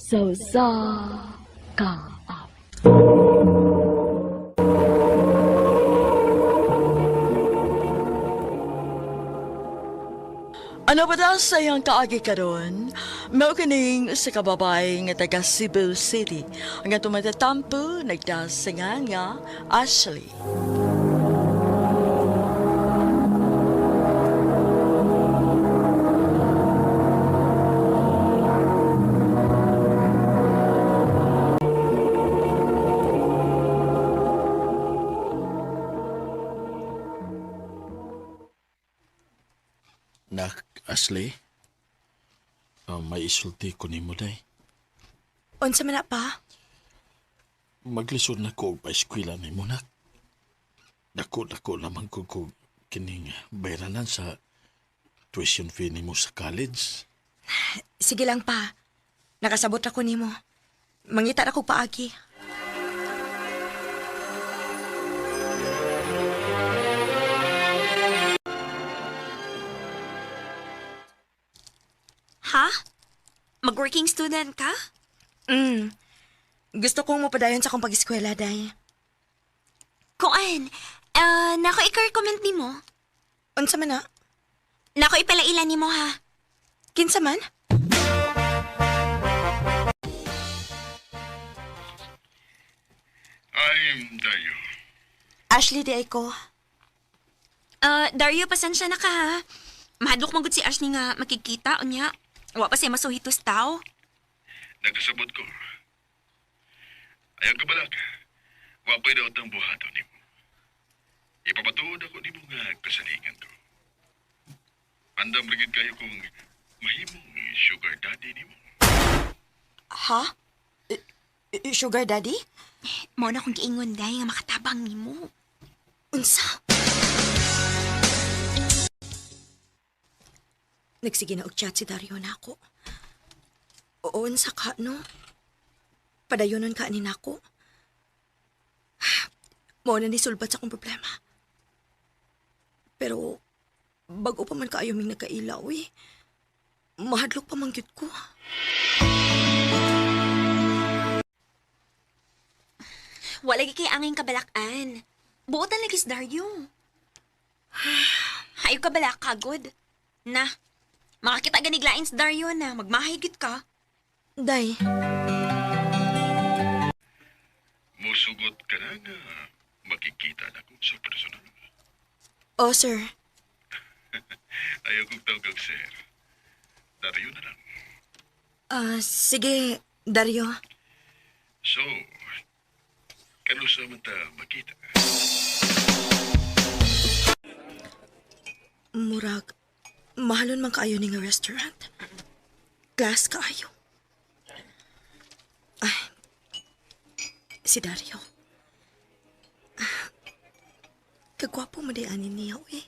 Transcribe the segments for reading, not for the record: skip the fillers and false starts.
Sa usa ka awit. Ano ba daw sa iyang kaagi karon? Mao kining sa kababay nga taga Cebu City. Ang atong matatampo nagdasingan nga Ashley. Nak, Ashley, may isulti ko nimo day. Unsa man na pa? Maglisod na ko og paeskwela nimo, nak. Dako-dako naman ko kog kining bayranan sa tuition fee nimo sa college. Sige lang pa. Nakasabot ako nimo. Mangita ra kog paagi. Ha? Mag-working student ka? Mm. Gusto kong mapadayon sa akong pag-eskwela, day. Kuan, nako i-recommend nimo. Unsa man na? Nako ipalailan nimo ha. Kinsa man? I'm Dario. Ashley di ay ko. Dario, pasensya na ka ha. Mahadlok man gud si Ashley nga makikita unya. Wa pa siya masuhitos tao. Nagkasabot ko. Ayaw ka balak. Wa pa'y daot ang buhaton nimo. Ipapatuod ako nimo nga kasalingan ko. Andam rigid kayo kung mahimong sugar daddy nimo. Ha? Sugar daddy? Mao na kong giingon day nga makatabang nimo. Unsa? Nagsige na og chat si Dario na ako. Oo, unsa ka, no? Padayonon ka ni nako. Mao na ni sulbat sa akong problema. Pero, bago pa man kaayo ming nagkailaw eh. Mahadlok pa man gyud ko. Wala lagi kay angin kabalakan. Buotan lagi si Dario. Hayo ka balak kagod. Na, makakita ganig lain si Dario na magmahigit ka. Day, Musugot ka na nga makikita na ko sa personal. Oh sir, Ayaw kong tawag sir. Dario na lang. Ah, sige, Dario. So, kanusa man ta makita? Murag, mahalon man kaayo ni nga restaurant. Class kaayo. Ay, si Dario. Ah, kagwapo mo di ani niya, eh.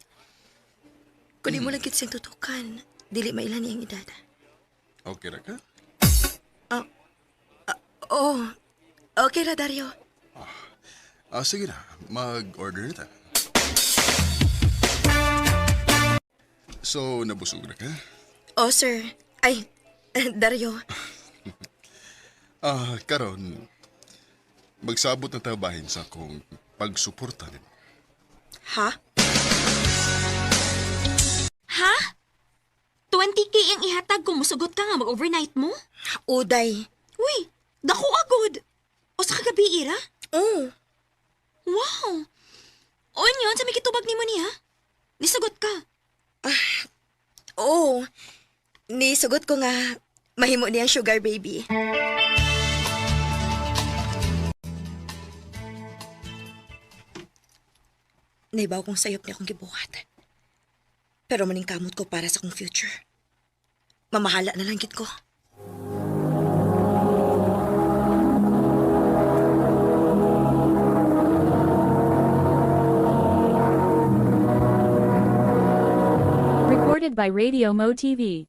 Kung di mo lang siyang tutukan, dili mailan niyang edad. Okay ra ka? Oh, okay ra, Dario. Ah, sige na. Mag-order na ta. So, nabusog na ka? Oh, sir. Ay, Dario. Ah, karon magsabot na ta bahin sa akong pagsuporta nimo. Ha? Ha? 20K ang ihatag kung musugot ka nga mag-overnight mo? Uday. Uy, dako agod. O sa kagabi ira? Oh, Wow! O yun, sa may kitubag nimo niya? Nisugot ka. oh. Nisugot ko nga, mahimo niyang sugar baby. Naibaw kong sayop niya akong gibuhat. Pero maningkamot ko para sa akong future. Mamahala na lang gid ko. Recorded by Radio Mo TV.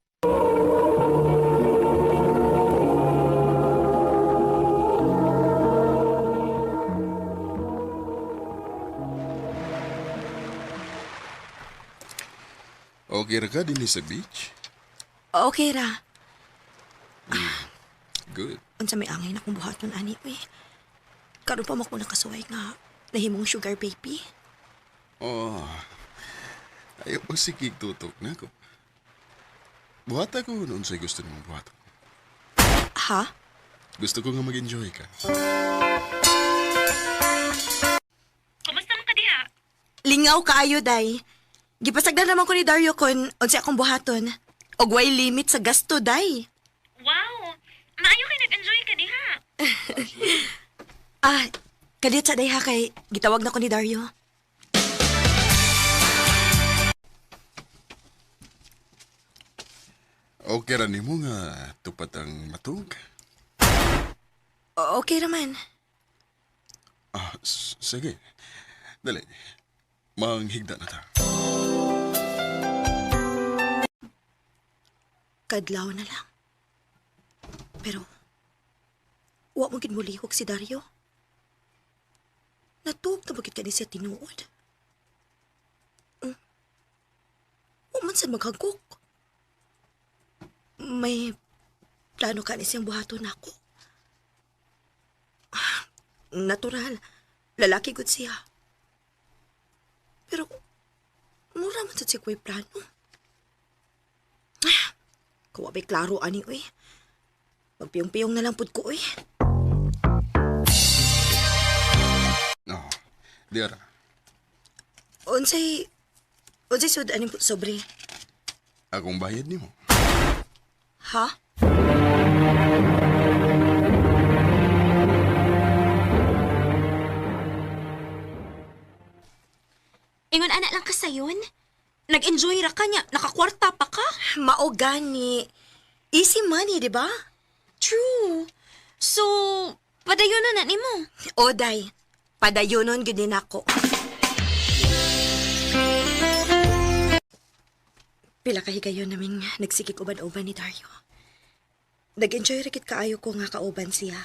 Okay ra ka dinhi sa beach? Okay ra. Good. Unsa may angay na kong buhaton ani uy. Karon pa mo ko nakasuway nga nahimong sugar baby. Oh. Ayaw pa sige tutok na ko. Buhat ako noon sa'y gusto nimong buhat. Ha? Gusto ko nga mag-enjoy ka. Kumusta man ka diha? Lingaw kaayo day. Gipasagdan naman ko ni Dario kon unsa akong buhaton. Og way limit sa gasto day. Wow! Maayo kay nag-enjoy ka diha. Ah, kadiyot sa day ha kay gitawag na ko ni Dario. Okay ra nimo nga tupad ang matug. Okay raman. Ah, sige. Dali. Manghigda na ta. Kadlaw na lang. Pero, wa mo gid molihok si Dario. Natuog na bakit ka ni siya tinuod? Wa man sad maghagok. May plano ka ni siyang buhaton nako. Ah, natural. Lalaki gud siya. Pero, mura man sad siya ko'y plano. Ah, kawabay klaro ani uy. Magpiyong-piyong na lang pud ko uy. No. Di ara. Unsay unsay sud aning sobre? Akong bayad nimo. Ha? Ingon ana lang ka sayon. Nag-enjoy ra ka niya, nakakwarta pa ka. Mao gani. Easy money, di ba? True. So, padayon na na nimo. O day, padayonon gyud ni nako. Pila ka higayon naming nagsigig uban-uban ni Dario. Nag-enjoy ra gid kaayo ko nga kauban siya.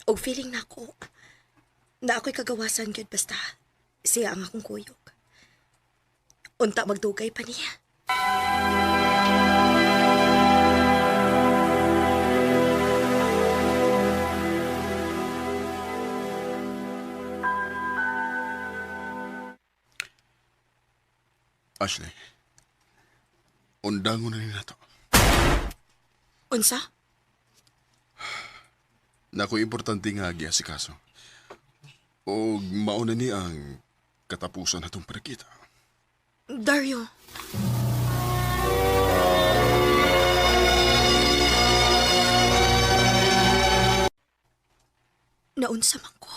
Og feeling nako na ako'y kagawasan gyud basta siya ang akong kuyog. Unta magdugay pa niya. Ashley. Undangon na ni nato. Unsa? Nako importante nga giasikaso. Og mauna ni ang katapusan natong pagkita. Dario. Naunsa man ko.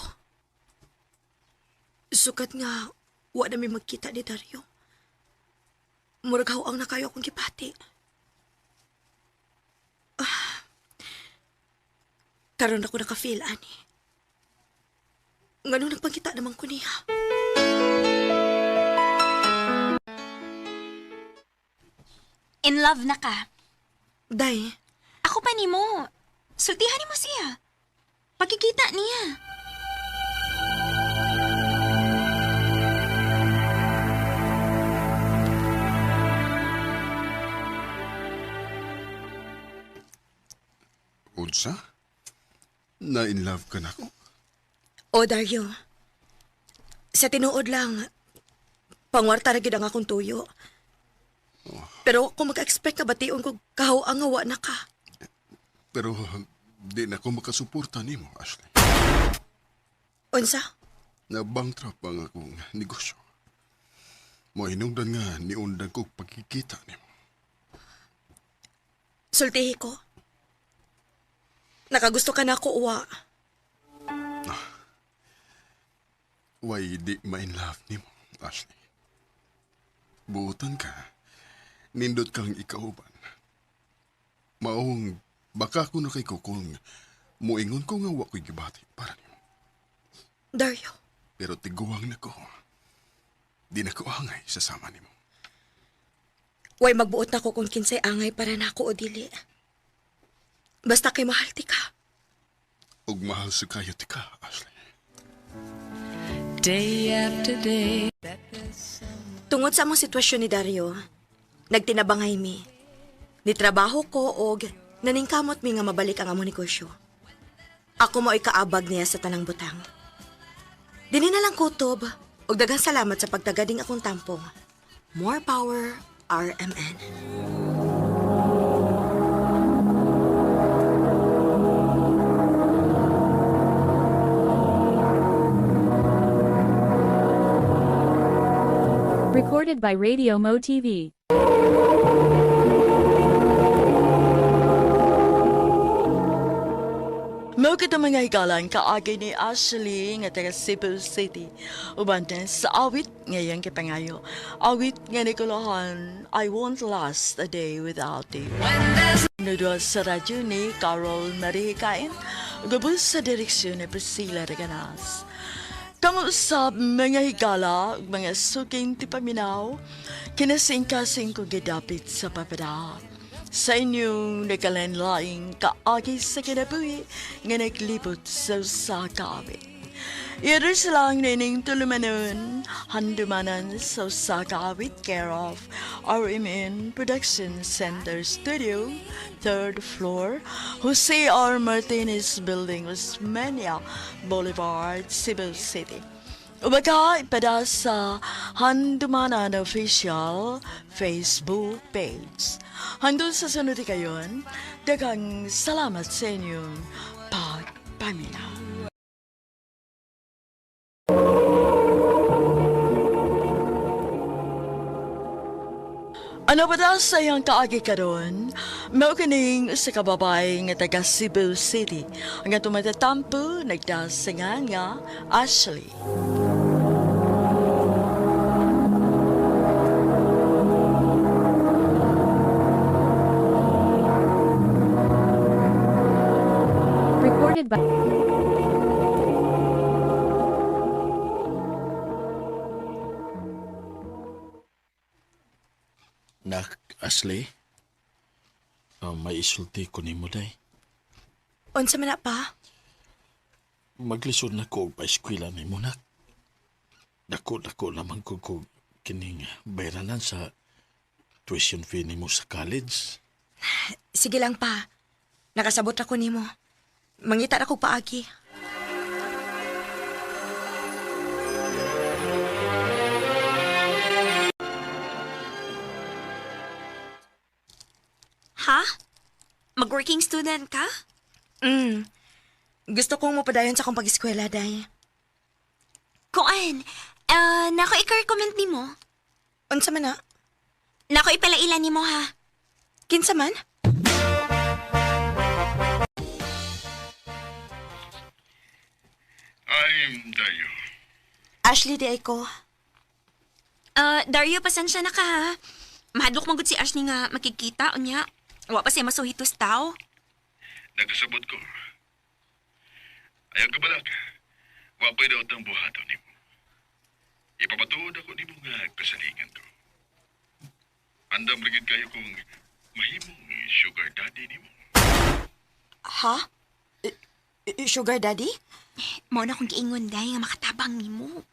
Sukat nga, wa na mi magkita ni Dario. Murag ang nakayo akong gipati. Ah, karon ako naka-feel, ani. Nganong nagpangita naman ko niya. In love na ka. Day, Ako pa nimo. Sultihan nimo siya. Pagkikita niya. Unsa? Na in love ka na ko? O Dario, sa tinuod lang, pangwarta ra gyud ang akong tuyo. Pero kung mag-expect ka bation ko kahaw ang wa na ka. Pero di na ko makasuporta nimo, Ashley. Unsa? Nabangtrap ang akong negosyo. Mo hinungdan nga niundan ko pagkikita nimo. Sultihi ko. Nakagusto ka na ako uwa. Why di ma-in love nimo, Ashley? Buutan ka. Nindot kang ikauban. Maong baka ko na kay ko kung muingon ko nga wa ko'y gibati para nimo. Dario, Pero tiguang na ko. Di na ko angay sa sama nimo. way magbuot na ko kung kinsay angay para nako o dili. Basta kay mahal ti ka. Ug mahal sa kayo ti ka, Ashley. Day after day. Tungod sa among sitwasyon ni Dario, nagtinabangay mi. Ni trabaho ko og Naningkamot mi nga mabalik ang among negosyo. Ako mao'y kaabag niya sa tanang butang. Dini na lang kutob, ug daghang salamat sa pagtagading akong tampong. More power, RMN. Recorded by Radio Mo TV. Mao kita mga higalan kaagi ni Ashley nga taga Cebu City. Uban din sa awit ngayong kipangayo. Awit nga nikulahan, I Won't Last a Day Without You. Nudwa sa radyo ni Carol Marie Hikain, gabos sa direksyon ni Priscilla Reganas. Kamusta mga higala, ug mga suking tipaminaw, kinasingkasing kong gidapit sa papada. Sa inyong nagkalanlaing kaagi sa kinabuhi nga naglibot sa usa ka awit. Iris lang nining tulumanon, handumanan sa usa ka awit, care of RMN Production Center Studio, third floor, Jose R. Martinez Building, Osmeña Boulevard, Cebu City. Ubaga ipada sa Handumanan Official Facebook page. Hanggang sa sunod kayon, daghang salamat sa inyong pagpaminaw. Ano ba daw sa iyang kaagi karon? Mao kining sa kababay nga taga Cebu City. Ang tumatatampo nagdasingan nga Ashley. Recorded by Nak, Ashley, may isulti ko nimo day. Unsa man na pa? Maglisod na ko og paeskwela nimo nak. Dako-dako naman ko kog kining bayranan sa tuition fee nimo sa college. Sige lang pa. Nakasabot ako nimo. Mangita ra kog paagi. Ha? Mag-working student ka? Mm. Gusto kong mapadayon sa akong pag-eskwela, day. Kuan, nako i-recommend nimo. Unsa man na? Nako ipalailan nimo ha. Kinsa man? I'm Dario. Ashley di ay ko. Dario, pasensya na ka ha. Mahadlok man gud si Ashley nga makikita unya. Wa pa siya masuhitos tao. Nagkasabot ko. Ayaw kabalak. Wa pa'y daw ang buhaton nimo. Ipapatuod ako nimo nga kasalingan ko. Andam rigid kayo kung mahimong sugar daddy nimo. Ha? Sugar daddy? Mao na kong giingon day nga makatabang nimo.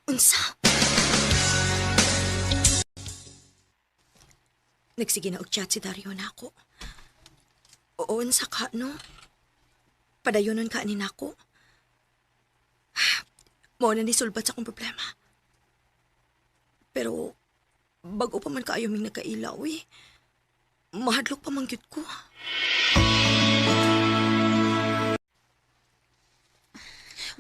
Unsa? Nagsige na og chat si Dario na ako. Oo, unsa ka, no? Padayonon ka ni nako. Mao na ni sulbat sa akong problema. Pero, bago pa man kaayo ming nagkailaw eh. Mahadlok pa man gyud ko.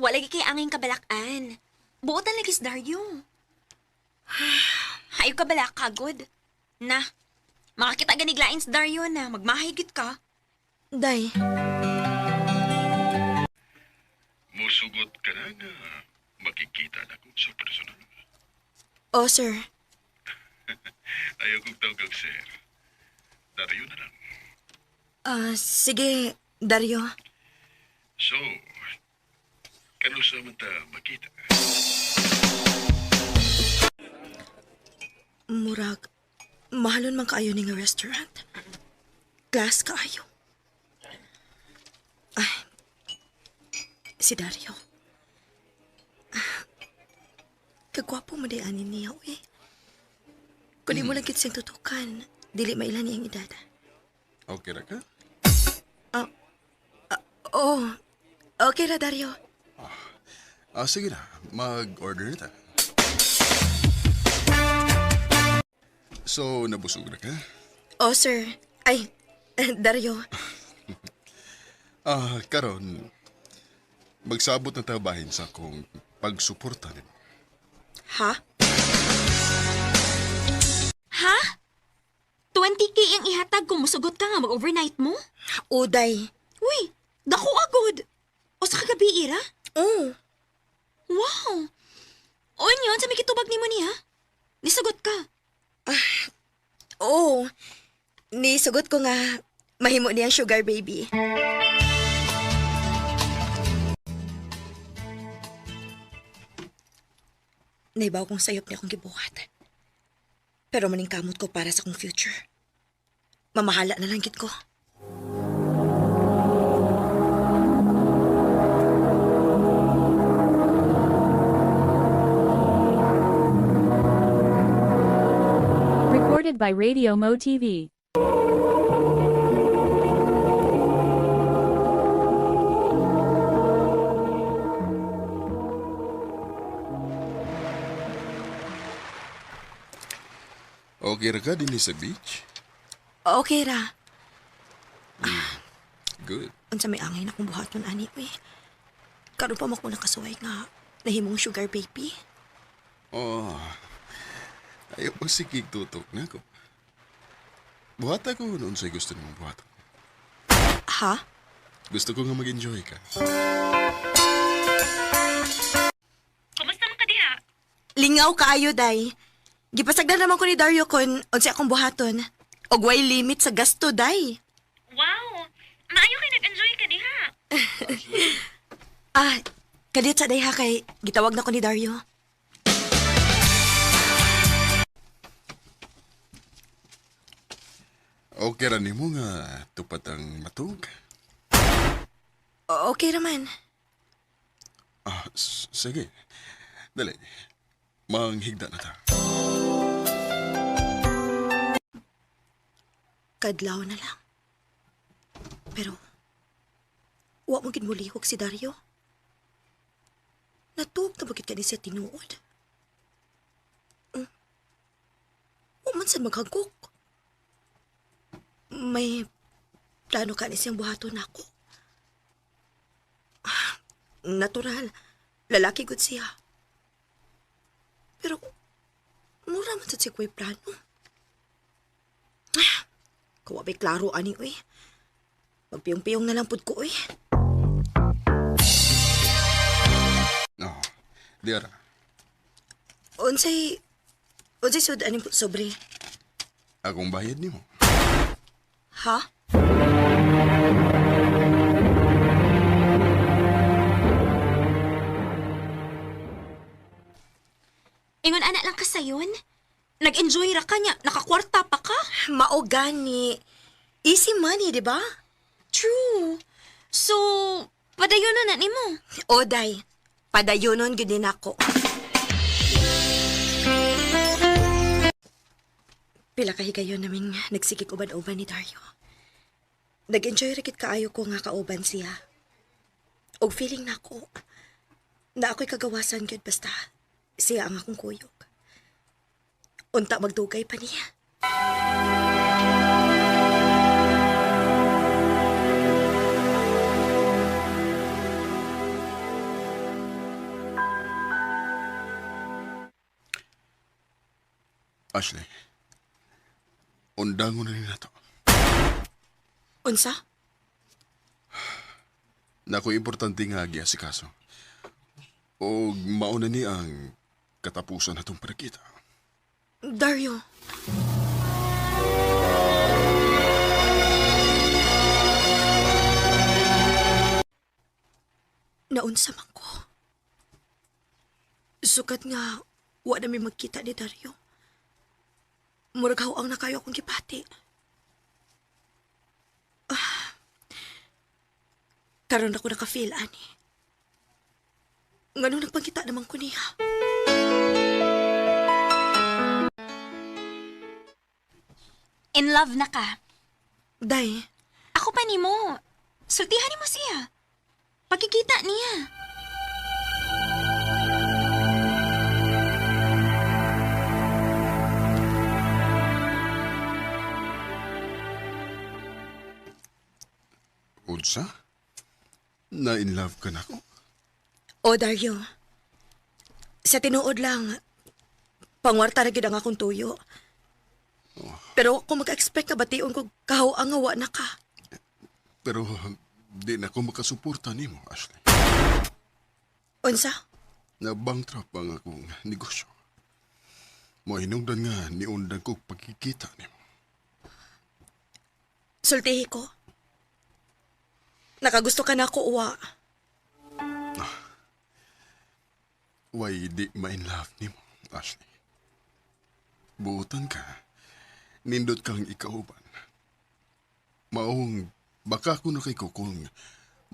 Wala lagi kay angin kabalakan. Buotan lagi si Dario. Hayo kabalak kagod. Na, makakita ganiglain si Dario na magmahigit ka. Day, Musugot ka na nga makikita na ko sa personal. Oh sir, Ayaw kong tawag sir. Dario na lang. Ah, sige, Dario. So, kanusa man ta makita? Murag, mahalon man kaayo ni nga restaurant. Class kaayo. Ay, si Dario. Ah, kagwapo mo di ani niya, eh. Kung di mo lang kit siyang tutukan, dili mailan niyang edad. Okay ra ka? Oh, okay ra, Dario. Ah, sige na. Mag-order na ta. So, nabusog na ka? Oh, sir. Ay, Dario. Ah, karon magsabot na ta bahin sa akong pagsuporta nimo. Ha? Ha? 20K ang ihatag kung musugot ka nga mag-overnight mo? Uday. Uy, dako agod. O sa kagabi, ira? Oh, Wow! O yun, sa may kitubag nimo niya? Nisugot ka. oh. Nisugot ko nga mahimo niyang sugar baby. Naibaw kong sayop niya akong gibuhat. Pero maningkamot ko para sa akong future. Mamahala na lang gid ko. Recorded by Radio Mo TV. Okay ra ka dinhi sa beach? Okay ra. Good. Unsa may angay na akong buhaton ani uy. Karon pa mo ko nakasuway nga nahimong sugar baby. Oh. Ayaw pa sige tutok na ko. Buhata ko noon sa'y gusto nimong buhaton. Ha? Gusto ko nga mag-enjoy ka. Kumusta man ka diha? Lingaw kaayo day. Gipasagdan naman ko ni Dario kon unsa akong buhaton. Og way limit sa gasto day. Wow! Maayo kay nag-enjoy ka diha. Ah, kadiyot sa day ha kay gitawag na ko ni Dario. Okay ra nimo nga tupad ang matug. Okay raman. Ah, sige. Dali. Manghigda na ta. Kadlaw na lang. Pero wa mo gid molihok si Dario. Natuog na bakit ka ni siya tinuod? Wa man sad maghagok. May plano ka ni siyang buhaton nako. Ah, natural. Lalaki gud siya. Pero mura man sad siya ko'y plano. Ah, Kawa ba'y klaro ani uy. Magpiyong-piyong na lang pud ko uy. No. Di ara. Unsay unsay sud aning sobre? Akong bayad nimo. Ha? Ingon ana lang ka sayon. Nag-enjoy ra ka niya, nakakwarta pa ka. Mao gani. Easy money, di ba? True. So, padayon na na nimo. Oday, padayonon gid ni nako. Pila ka higayon naming nagsigig uban-uban ni Dario. Nag-enjoy ra gid kaayo ko nga kauban siya. Og feeling nako na ako'y kagawasan gyud basta siya ang akong kuyog. Unta magdugay pa niya. Ashley. Undangon na ni nato. Unsa? Nako importante nga giasikaso. O mauna ni ang katapusan natong pagkita. Dario. Naunsa man ko. Sukat nga, wa na mi magkita ni Dario. Murag ang nakayo akong gipati. Ah, karon ako naka-feel, ani. Nganong nagpangita naman ko niya. In love na ka. Day, Ako pa nimo. Sultihan nimo siya. Pagkikita niya. Unsa? Na in love ka na ko? O Dario, sa tinuod lang, pangwarta ra gyud ang akong tuyo. Pero kung mag-expect ka bation ko kahaw ang wa na ka. Pero di na ko makasuporta nimo, Ashley. Unsa? Nabangtrap ang akong negosyo. Mohinungdan nga niundan ko pagkikita nimo. Sultihi ko. Nakagusto ka na ako uwa. Why di ma-in love nimo, Ashley? Buutan ka. Nindot kang ikauban. Maong baka ko na kay ko kung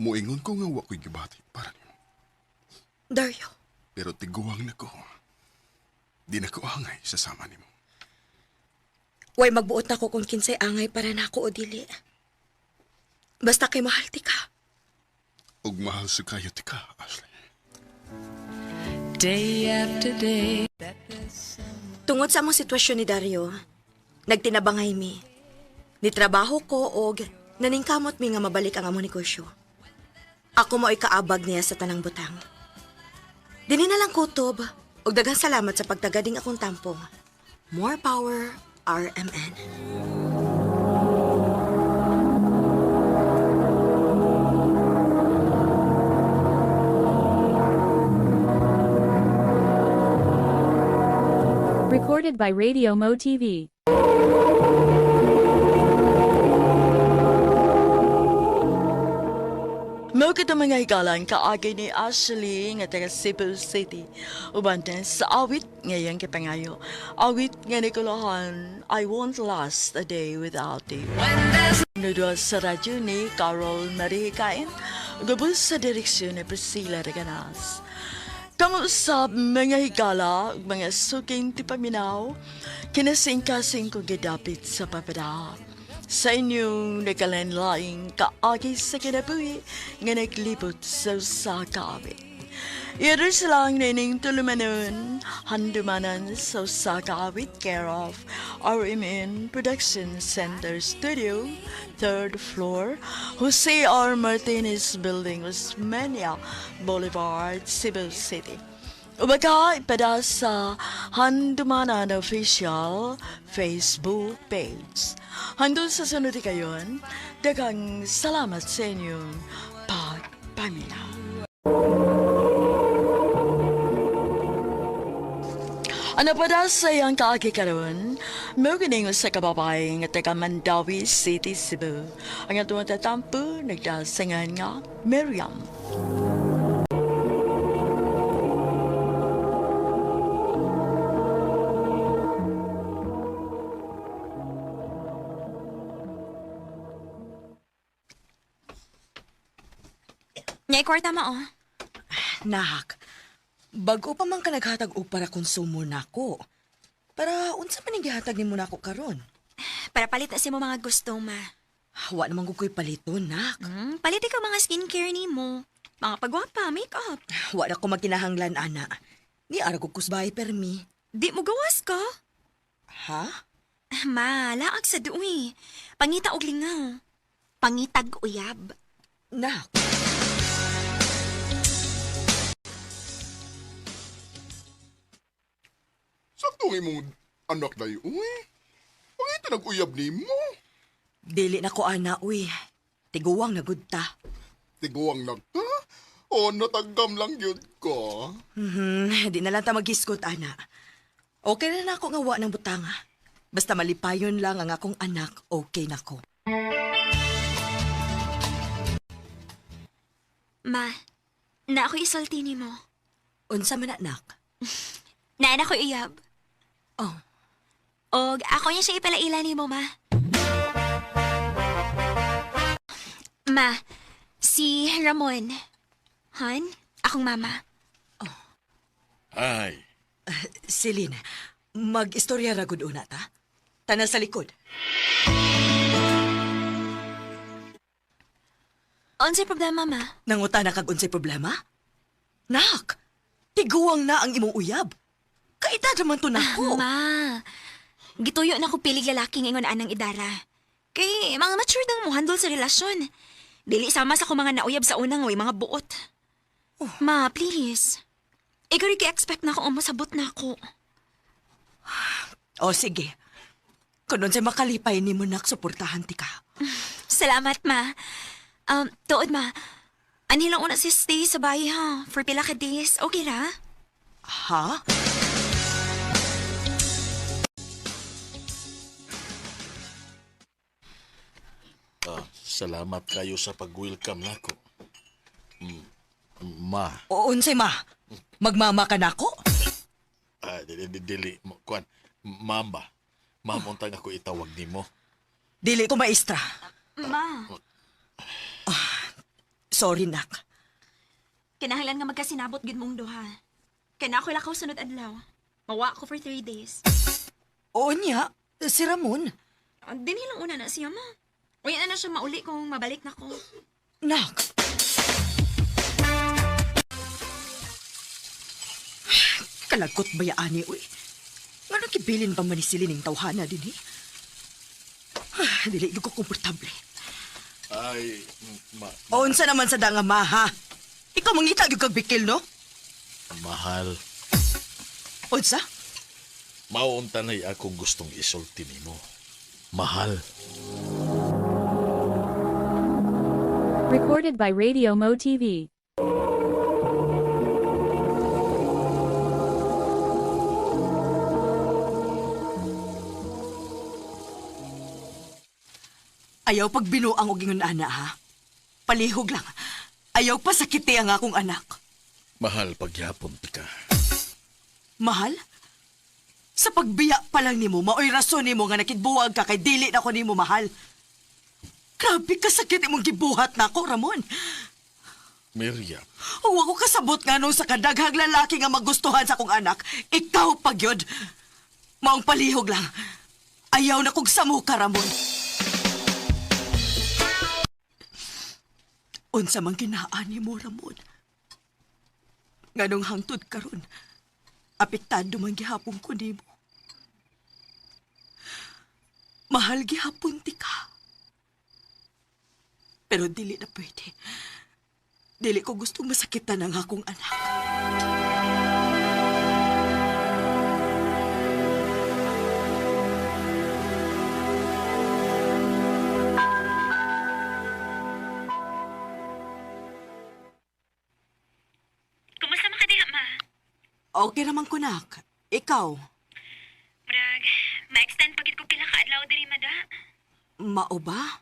muingon ko nga wa ko'y gibati para nimo. Dario, Pero tiguang na ko. Di na ko angay sa sama nimo. way magbuot na ko kung kinsay angay para nako o dili. Basta kay mahal ti ka. Ug mahal sa kayo ti ka, Ashley. Day after day. Tungod sa among sitwasyon ni Dario, nagtinabangay mi. Nitrabaho ko og naningkamot mi nga mabalik ang among negosyo. Ako mao'y kaabag niya sa tanang butang. Dini na lang kutob og daghang salamat sa pagtagading akong tampong. More power, RMN. Recorded by Radio Mo TV. Mao kita mga higalan kaagi ni Ashley nga taga Cebu City. Uban din sa awit ngayong kipangayo. Awit nga ni Kulahan, I Won't Last a Day Without You. Nudo sa radyo ni Carol Marie Kain, gabos sa direksyon ni Priscilla Reganas. Kamusta mga higala ug mga suking tipaminaw, kinasingkasing kong gidapit sa papada. Sa inyong nagkalanlaing kaagi sa kinabuhi nga naglibot sa usa ka awit. Iris lang nining tulumanon, handumanan sa usa ka awit care of RMN Production Center Studio, third floor, Jose R. Martinez Building, Osmeña Boulevard, Cebu City. Ubaga ipada sa Handumanan Official Facebook page. Handun sa sunod kayon, daghang salamat sa inyong pagpaminaw. Ano pa da sa iyang kaagi karon? Mao sa kababay nga taga Mandawi City, Cebu. Ang atong tatampo nagdasangan nga Miriam. Nya kwarta mo oh. Nak, bago pa man ka naghatag og para konsumo nako. Para unsa man ning gihatag nimo nako karon? Para palit na sa mo mga gusto, ma. Wa naman gud ko'y paliton, nak. Palit ikaw mga skincare nimo. Mga pagwapa, makeup. Wa na ko magkinahanglan ana. Ni ara ko kusbay permi. Di mo gawas ka. Ha? Ma, laag sa duwi. Pangita og lingaw. Pangitag uyab. Nak. Sakto ang imong anak dayo, uy. Pangita nag-uyab nimo. Dili na ko ana uy. Tiguang na gud ta. Tiguang nagka. O natagam lang yun ko. Di na lang ta maghisgot ana. Okay na nako nga wa ng butanga. Basta malipayon lang ang akong anak, okay na ko. Ma, na ako isulti nimo. Unsa man na, nak? Na na ko uyab. Oh, Og ako niya siya ipalaila nimo, ma. Ma, si Ramon. Han, akong mama. Ay, Celine, mag-istorya ra gud una ta. Tanan sa likod. Unsay problema, ma? Nanguta na kag unsay problema? Nak, tiguang na ang imong uyab. Kaedad naman to nako. Ma, gituyo na ko pilig lalaki ingon anang idara. Kay mga mature nang mohandle sa relasyon. Dili sama sa ko mga nauyab sa unang way mga buot. Ma, please. Ikaw rin expect na ako o masabot na ako. O sige. Kung unsay makalipay nimo nak, suportahan ti ka. Salamat, ma. Tuod, ma. Anhi lang una si stay sa bahay, ha? For pila ka days. Okay ra? Ha? Salamat kayo sa pag-welcome nako. Ma, O unsay ma? Magmama ka nako? dili dili kuan, mamba. Mamuntang ako itawag nimo. Dili ko maestra. Ma, Sorry nak. kinahanglan nga magkasinabot gid mong duha. Kaya na ako lakaw sunod adlaw. Mawa ko for 3 days. Oo niya, si Ramon. Dinhi lang una na siya, ma. Uy, na na siya mauli kung mabalik na ko. Nak. Kalagot ba yaani, uy? Ngano kibilin pa man ni sila ning tawhana din, eh? Dili ko komportable. Ay, ma, O, unsa naman sa danga, ma, ha? Ikaw mangita gyud kag bikil, no? mahal. Unsa? Maunta na'y akong gustong isulti nimo. Mahal. Recorded by Radio Mo TV. Ayaw pagbinuang og ingon ana, ha? Palihog lang. Ayaw pa sakiti ang akong anak. Mahal pagyapon ti ka. Mahal? Sa pagbiya pa lang nimo, maoy rason nimo nga nakigbuwag ka kay dili na ko nimo mahal. Grabe ka sakit imong gibuhat nako, Ramon. Miriam, Huwag ko kasabot nga nung sa kadaghang lalaki nga magustuhan sa akong anak. Ikaw pa gyud. Maong palihog lang. Ayaw na kog samo ka, Ramon. Unsa man kinaan nimo, Ramon? Nganong hangtod karon, apektado man gihapon ko nimo. Mahal gihapon ti ka. Pero dili na pwede. Dili ko gustong masakitan ang akong anak. Kumusta makadiha, ma? Okay naman ko, nak. Ikaw, Brag, ma-extend pagit ko pila ka adlaw diri, mada. mao ba?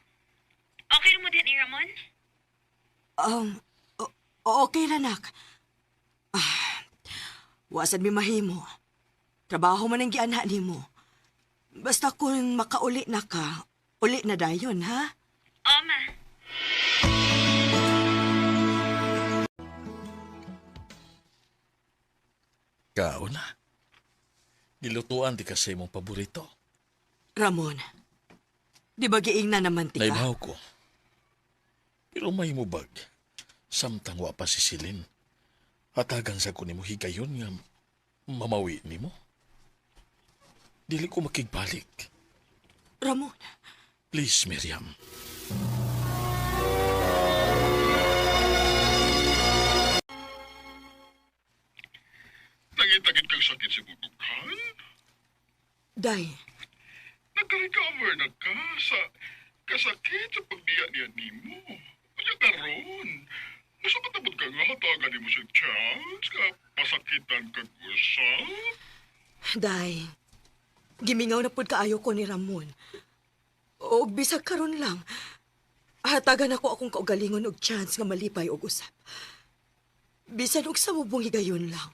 Okay ra mo diha ni Ramon? Um, okay na, nak. Ah, wasan mi mahimo. Trabaho man ang gianha nimo. Basta kung makauli na ka, uli na dayon, ha? Oo, ma. Kao na. Gilutuan di ka sa imong paborito. Ramon, di ba giingna naman ti ka? Naibaw ko. Pero may mubag. Samtang wa pa si Silin. Hatagan sa ko nimo higayon nga mamawi nimo. Dili ko makigbalik. Ramon, Please, Miriam. Nangitagid kang sakit sa gugukan? day, Nagka-recover na ka sa kasakit sa pagbiya niya nimo. Unya karon. Masa patabot ka nga hatagan nimo sa chance nga pasakitan kag usap? day. Gimingaw na pud kaayo ko ni Ramon. Og bisag karon lang, hatagan ako akong kaugalingon og chance nga malipay og usap. Bisan og sa mubong higayon lang.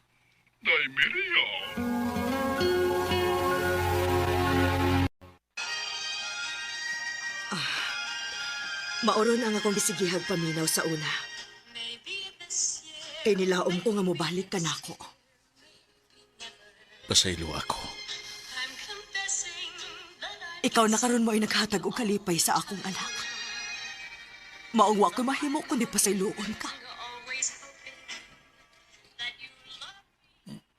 Day Miriam. Mauro na ang akong gisigihag paminaw sa una. Kay nilaom ko nga mobalik ka nako. Pasaylo ako. Ikaw na karon mo ay naghatag og kalipay sa akong anak. Maong wa ko'y mahimo kundi pasayloon ka.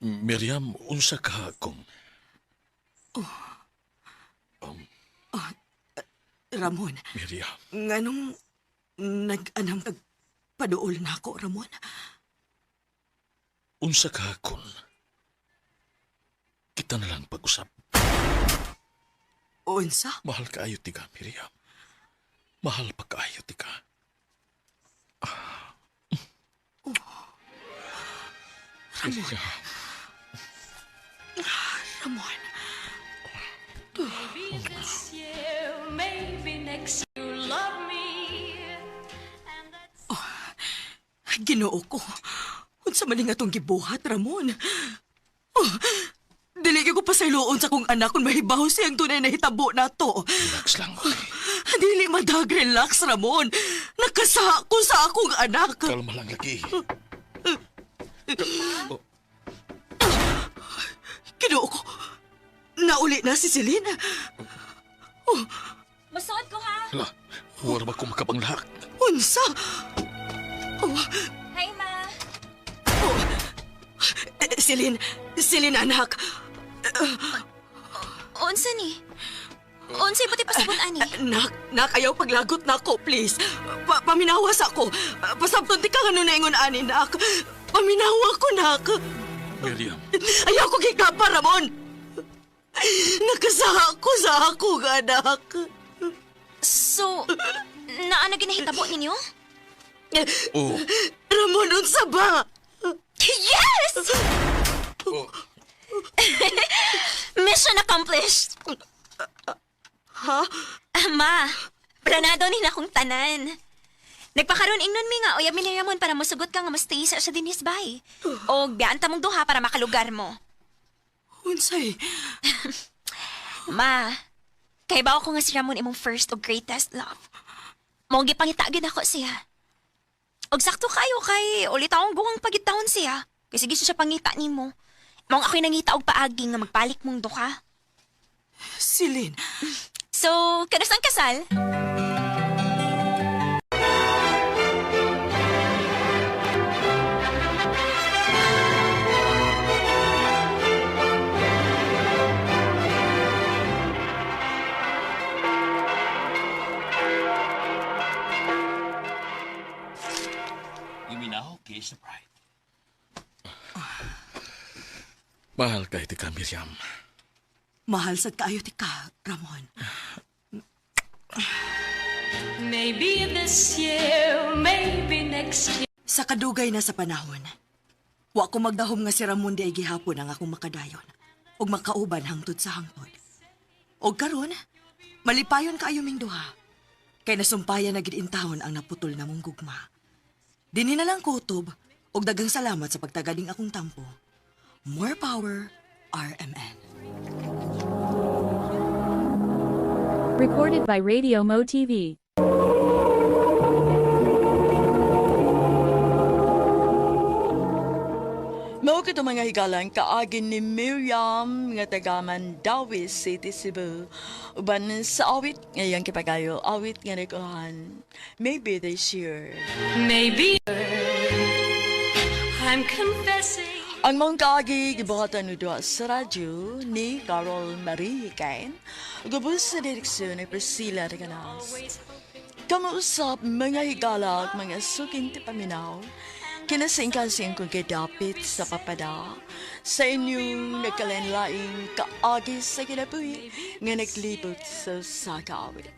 Miriam, unsa ka kung Ramon, Miriam, nganong nag-anam kag paduol na ako, Ramon? unsa ka kung kita na lang pag-usap. Unsa? Mahal kaayo tika, Miriam. Mahal pa kaayo tika. Ramon. Miriam. Ramon. Maybe this year, maybe next you love me. And that's Ginoo ko. Unsa man nga tong gibuhat, Ramon? Oh, dili gyud ko pasayloon sa kong anak kung mahibaw siyang tunay na hitabo nato. Relax lang, okay? Dili madag relax, Ramon. Nakasa ko sa akong anak. Kalma lang lagi. Ginoo ko. Nauli na si Celine. Masuot ko ha. Hala, wala ba ko makapanglak? Unsa? Oh, Hi, ma. oh. Eh, Celine, Celine anak. Unsa ni? Unsay buti pasabot ani? Nak, nak, ayaw paglagot na ako, please. Paminawas ako. Pasabton ti ka nga nun naingon ani, nak. Paminawa ko, nak. Miriam, Ayaw ko gigaba, Ramon. Nakasaha ko sa akong anak. So, naa na ginahitabo ninyo? oh, Ramon, unsa ba? Yes! oh, Mission accomplished! Ha? Ma, planado ni na akong tanan. Nagpakaroon ingnon mi nga uyab mi ni Ramon para mosugot ka nga mostay sa siya dinis bay. O biyaan ta mong duha para makalugar mo. Unsay? Ma, kay ba ko nga si Ramon imong first o greatest love. Mao gipangita gid ako siya. Og sakto kayo kay ulit akong guwang pagitawon siya. Kay sige siya pangita nimo. Mao ako'y nangita og paagi nga magpalik mong duha. Celine, So, kanus ang kasal? You may now kiss the bride. Mahal kay tika, Miriam. mahal sad kaayo ti ka, Ramon. maybe this year, maybe next year. Sa kadugay na sa panahon, wa ko magdahom nga si Ramon di ay gihapon ang akong makadayon ug makauban hangtod sa hangtod. Og karon, malipayon kaayo ming duha. Kay nasumpayan na gid intawon ang naputol na mong gugma. Dinhi na lang kutob ug daghang salamat sa pagtagaling akong tampo. More power, RMN. Recorded by Radio Mo TV. Mao kito mga higalan kaagi ni Miriam nga taga Mandawi City, Cebu. Uban sa awit ngayang kipagayo, awit nga nagulahan. Maybe this year. Maybe I'm confessing. Ang mong kaagi gibuhatan ni duha sa radyo ni Carol Marie Kain. Gubos sa direksyon ni Priscilla Reganas. Kamuusap mga higala at mga suking tipaminaw. Kinasingkasing kong gidapit sa papada sa inyong nagkalanlaing kaagi sa kinabuhi nga naglibot sa sakawit.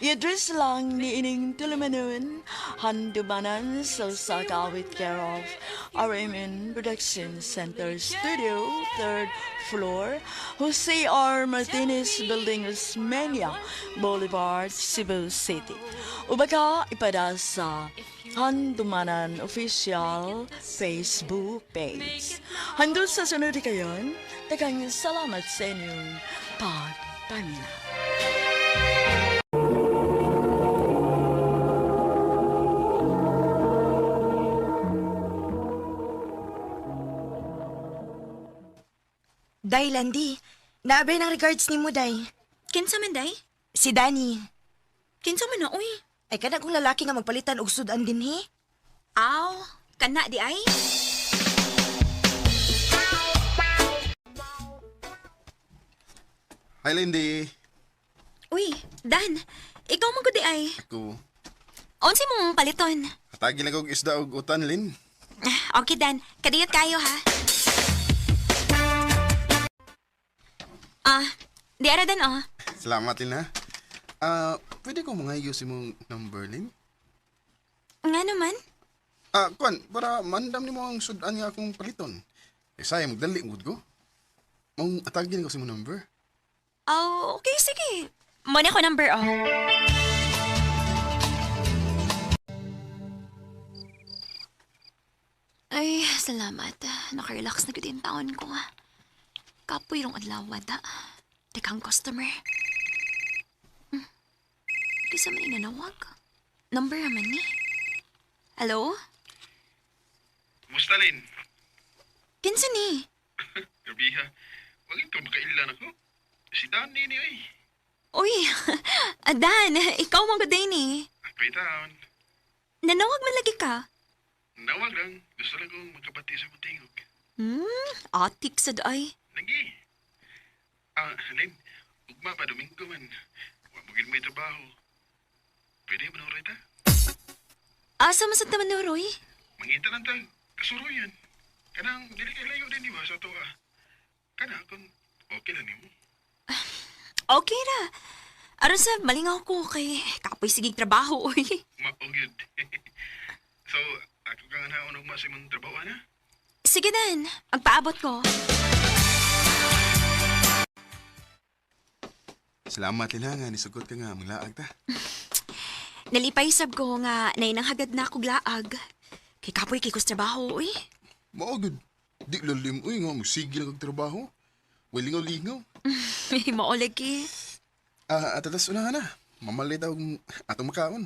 I-address lang ni ining tulumanon, handumanan sa sakawit care of RMN Production Center Studio, 3rd floor, Jose R. Martinez Building, Osmeña Boulevard, Cebu City. O baka ipada sa Handumanan Official Facebook page. Handun sa sunod kayon, daghang salamat sa inyong pagpaminaw. Day, Landy. Naabay ng regards ni mo, Day. Kinsa man day? Si Danny. Kinsa man na, uy. Ay kana kong lalaki nga magpalitan og sudan dinhi. Aw, kana di ay. Hi, Lindy. Uy, Dan, ikaw man gud di ay. Ako. Unsa mong paliton? Hatagi lang kog isda og utan, Lin. Ah, okay, Dan. Kadiyot kayo, ha? Ah, di ara, Dan, oh. Salamat, Lin, ha. Ah, pwede ko mga use imong number, Lin? Nga naman. Ah, kuan, para mandam nimo ang sudan nga akong paliton. Eh, sayang, magdali mo ko. Mong atagin ko sa imong number. Oh, okay, sige. Muna ko number, oh. Ay, salamat. Nakarelax na gud yung taon ko. Kapoy rong adlaw, da. Tekang customer. Hmm. Kisa man inanawag. Number naman ni. Hello? Kumusta, Lin? Kinsa ni? Gabi ha. Wag ka makailan ako. Si Danny ni oy. Uy, Dan, ikaw man gud ni. Ako'y taon. Nanawag man lagi ka. Nawag lang. Gusto lang kong magkabati sa mong tingog. Hmm, atik sad ay. Lagi. Ah, Lin. Ugma pa Domingo man. Wa mo gid may trabaho. Pwede ba na ta? Asa man sad naman ni Roy? Mangita lang tag kasuruyan. Kanang dili kay layo din di ba sa to ah. Kana kung okay lang nimo. Okay ra. Aron sa malingaw ko kay kapoy sigig trabaho oy. Mao gyud. So, ako kang anaon ugma sa imong trabaho ana. Sige Dan, agpaabot ko. Salamat, Lin, ha, nga nisugot ka nga, manglaag ta. Nalipay sab ko nga nainanghagad na akong laag. Kay kapoy kay kus trabaho oy. Mao gud. Di lalim uy nga musige lang kag trabaho. Way lingaw-lingaw. Mao lagi. Ah, at atas una na. Mamalit og atong makaon.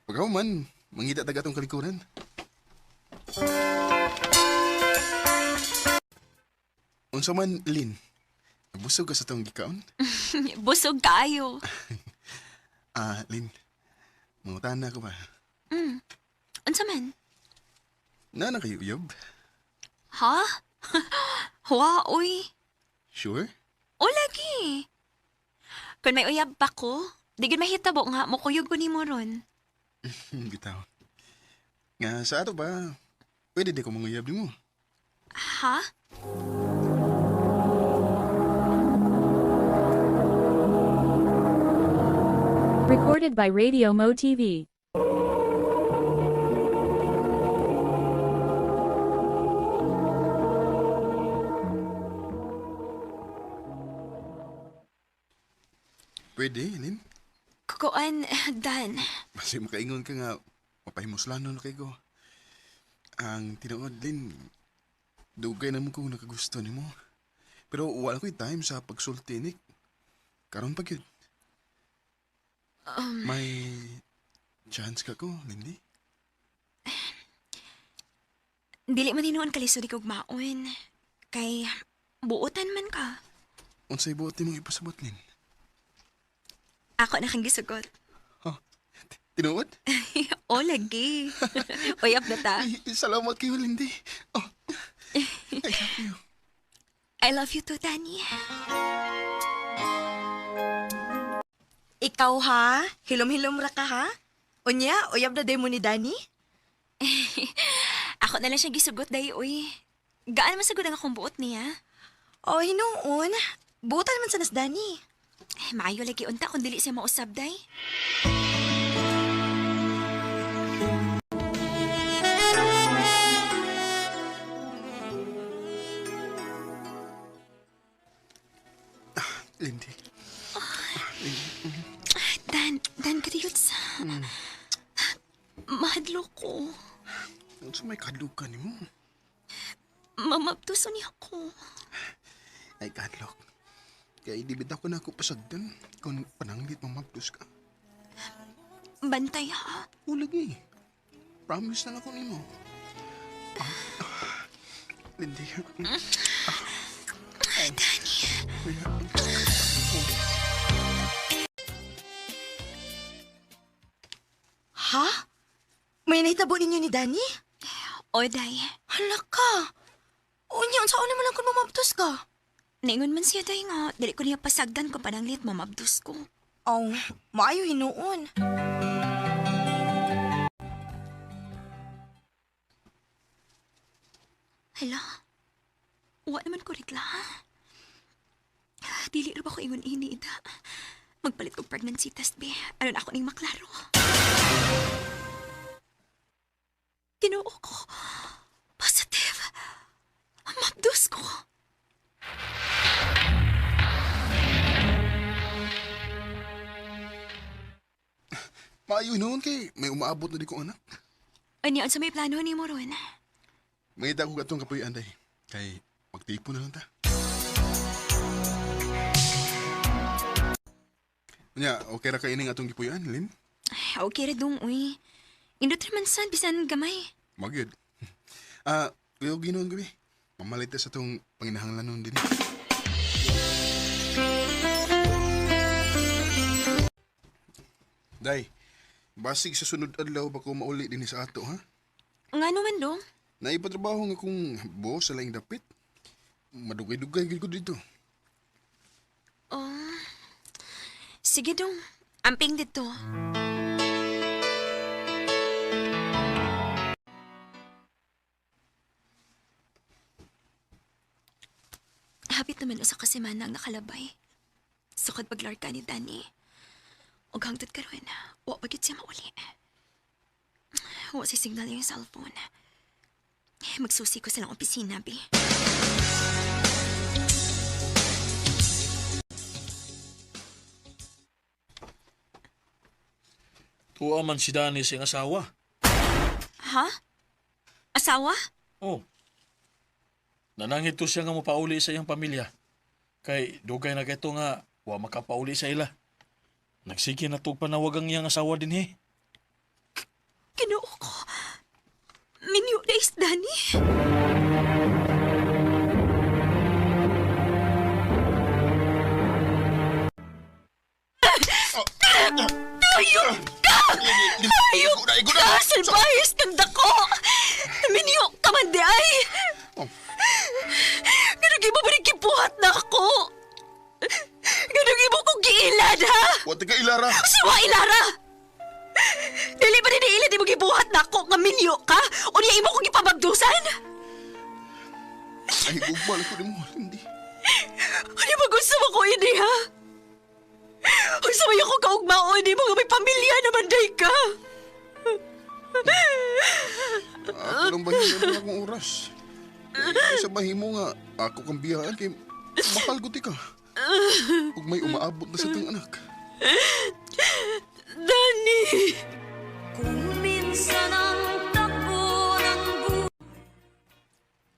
Pagkahuman, mangita tag atong kalikuran. Unsa man, Lin? Nabusog ka sa atong gikaon? Busog kaayo. Ah, Lin. Mangutana ko ba? Unsa man? Naa na kayo uyab? Ha? Wa oy. Sure? O lagi. Kun may uyab pa ko, di gyud mahitabo nga mokuyog ko nimo ron. Bitaw. Nga sa ato ba, pwede di ko manguyab nimo. Ha? Recorded by Radio Mo TV. Pwede, Lin. Kukuan, Dan. Basta makaingon ka nga, mapahimuslanon na kay ko. Ang tinuod, Lin, dugay na mo kung nakagusto nimo. Pero wala ko'y time sa pagsulti ni. Karon pa gyud. May chance ka ko, Lindy? Dili man hinuon kalisod ikaw maon. Kay buotan man ka. Unsay buot nimong ipasabot, Lin? Ako na kang gisugot. Ha? Tinuod? O lagi. Uyab na ta. Ay, salamat kayo, Lindy. Oh. I love you. I love you too, Danny. Ikaw ha? Hilom-hilom ra ka ha? Unya, uyab na day mo ni Danny? Ako na lang siya gisugot day, uy. Gaan man sagud ang akong buot niya. Oh, hinuon. Butan man sa nas Danny. Eh, maayo lagi unta kung dili siya mausab day. Lindy. Dan, Dan kadiyot sa. Mahadlo ko. Unsa may kadlukan nimo? Mamabtuson niya ako. Ay, kadlok. Kay di bitaw ko na ako pasagdan kung pananglit mamabdos ka. Bantay ha. O lagi. Promise na lang ako nimo. Ah, ah, Lindy. Ah, Danny. Nahitabo ninyo ni Danny? O, day. Hala ka. Unya, unsa naman lang kung mamabdos ka? Naingon man siya, day nga. Dili ko niya pasagdan kung pananglit mamabdos ko. Oh, maayo hinuon. Hala. Wa naman ko regla. Dili ra ba ko ingon ini, ida. Magpalit kog pregnancy test, be. Ano na ako ning maklaro. Ginoo ko. Positive. Mabdos ko. Maayo noon kay may umaabot na di ko anak. Ano sa may plano ni mo ron? Mangita ko katong kapuy-an day. Kay magtipon na lang ta. Nya, okay ra kay ining atong gipuy-an, Lin? Ay, okay ra dong, uy. Indot ra man sad, bisan gamay. Magyud. Ah, uh, ginoon gabi. Mamalit ta sa atong panginahanglanon din. Day, basig sa sunod adlaw bako mauli din sa ato, ha? Nga naman dong. Naipatrabaho nga kung boss sa laing dapit. Madugay-dugay gid ko dito. Oh. Sige dong. Amping dito. Hapit naman usa ka semana ang nakalabay. Sukad paglarga ni Danny. Ug hangtod karon, wa pa gyud siya mauli. Wa si signal yung cellphone. Magsusi ko sa lang opisina, bi. Tuwa man si Danny sa iyang asawa. Ha? Asawa? Oh. Nanangit to siya nga mopauli sa iyang pamilya. Kay dugay na kayto nga wa makapauli sa ila. Nagsige na tug panawag ang iyang asawa dinhi. Ginoo ko. Minyo na is Danny. Ayok ka! Ayok ka! Salbayas kang dako! Minyo ka man di ay! Ganun imo ba gibuhat na ako? Ganun imo kong giilad, ha? Wa ta ka ilara. Siwa ilara! Dili ba din iilad imo gibuhat na ako nga minyo ka? O niya imo kong gipabagdusan? Ay gugmal ko nimo, hindi. Ano ba gusto mo ko ini, ha? Unsa may ako kaugmaon ni mga may pamilya naman day ka. Ako lang bahimo na akong oras. Kay sa bahimo nga ako kang biyaan kay mahal ko ti ka. Ug may umaabot na sa tong anak. Danny! Kung minsan ang takbo ng buhay.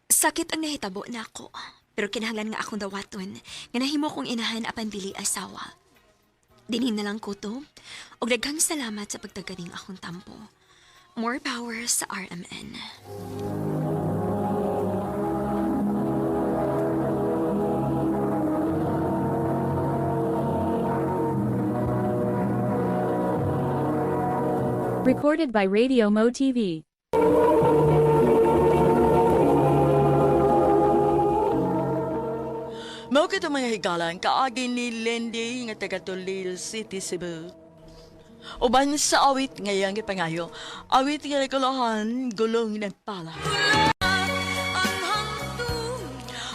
Sakit ang nahitabo na ako. Pero kinahanglan nga akong dawaton nga nahimo kong inahan apan dili asawa. Dinhin na lang ko to. Og daghang salamat sa pagtaganing akong tampo. More power sa RMN. Recorded by Radio Mo TV. Mao kito mga higalan kaagi ni Lindy nga taga Tulil City, Cebu. Uban sa awit ngayang gipangayo, awit nga nagkuluhan, gulong ng pala.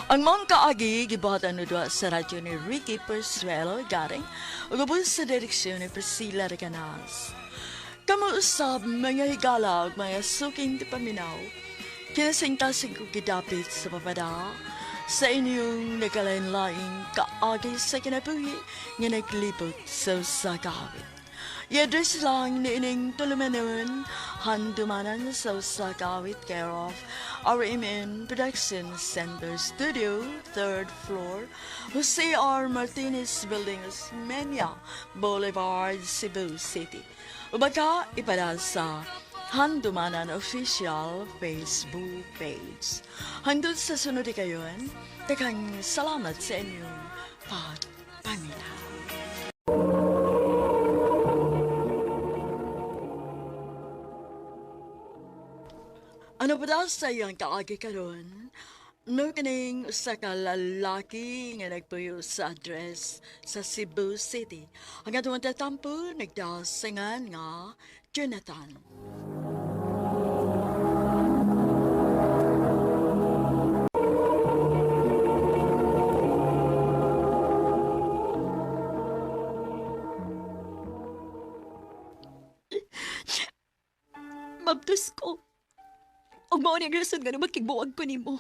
Ang mga kaagi gibuhatan na duha sa radyo ni Ricky Persuelo Garing ug ubos sa direksyon ni Priscilla Recanas. Kamo usab mga higala ug mga suking paminaw. Kinasingkasing ko gidapit sa papada sa inyong nagkalain-laing kaagi sa kinabuhi nga naglibot sa usa ka awit. I-address lang ni ining tulumanon, handumanan sa usa ka awit care of RMN Production Center Studio, 3rd floor, Jose R. Martinez Building, Osmeña Boulevard, Cebu City. Ubaka ipadala sa Handumanan Official Facebook page. Hangtod sa sunod kayon, daghang salamat sa inyong pagpaminaw. Ano ba daw sa iyang kaagi karon? No kining usa ka lalaki nga nagpuyo sa address sa Cebu City. Ang atong tatampo nagdasingan nga Jonathan. Mabdos ko. Og mao ni ang rason nga magkigbuwag ko nimo.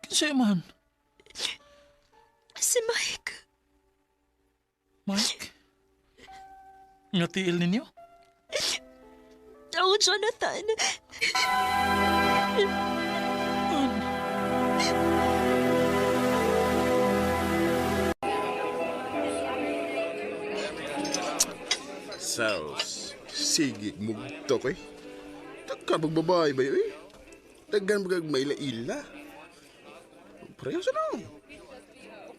Kinsa man? Si Mike. Mike? Nga tiil ninyo? Oh, Jonathan. Saus. Sige, mugtok eh. Tagka pagbabae ba yun eh? Tagkan pag maila-ila. Pareho sa na.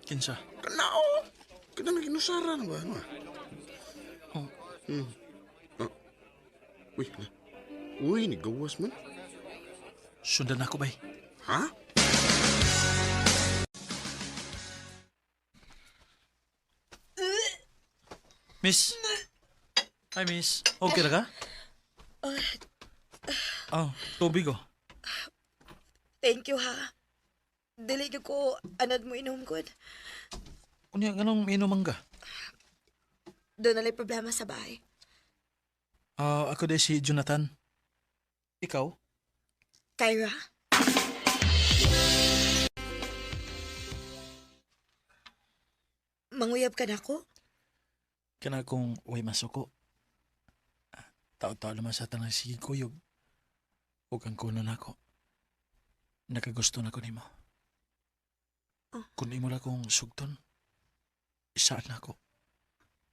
Kinsa? Kanao! Kana may kinusara na ba? Ano ah? Oh. Hmm. Ah. Uy, na. Uy, nigawas man. Sundan ako, bay. Ha? Miss. Hi, miss. Okay ra ka? Oh, tubig oh. Thank you, ha. Dili gyud ko anad mo inom gud. Unya, nganong inuman ka? Doon nala'y problema sa bahay. Ah, ako de si Jonathan. Ikaw? Kyra? Manguyab ka na ako? Kana kung way masuko. Tao-tao naman sa tanang sige kuyog. Ug ang kuno nako. Nakagusto na ko nimo. Oh. Kung imo lang kong sugton, isaan na ako.